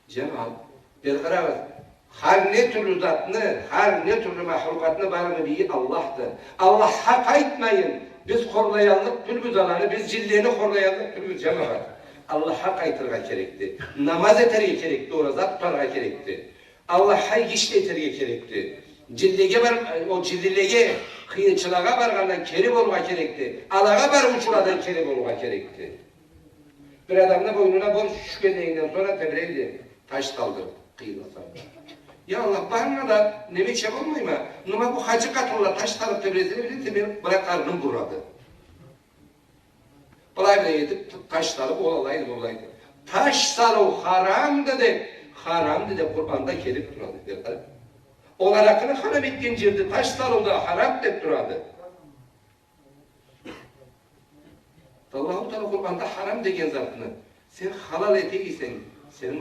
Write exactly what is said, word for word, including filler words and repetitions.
Джамагъат, бир къарагъыз, хар не тюрлю затны, хар не тюрлю махлукъатны барыны бийи Аллахды. Аллахха къайтмайын, биз хорлаяллыкъ тюлбюз аланы, биз джинлени хорлаяллыкъ тюлбюз, джамагъат. Аллахха къайтыргъа керекди. Намаз этерге керекди, ораза тутаргъа керекди. Аллахха иги ишле этерге керекди. Джинлеге бар-, ол джинлилеге, хыйынчылагъа баргъандан кери болургъа керекди. Алагъа барыучуладан кери болургъа керекди. Бир адамны бойнуна борч тюшгенден сора тебирейди, таш салдырыб, къыйынласа. Я Аллах, барына да неме эте болмайма, ма бу хаджи къатынла таш салыб тебиресе, билесе, мени бир къарным бурады. Былай-былай этиб, т-, таш салыб, ол алайды, бу былайды. Таш салыу харамды деб, харамды деб Къуранда келиб турады, бир къара. Ол аракъыны харам этген джерде таш салыу да харам деб турады. Аллаху Тааля Къуранда харам деген затны сен халал эте эсенг, сени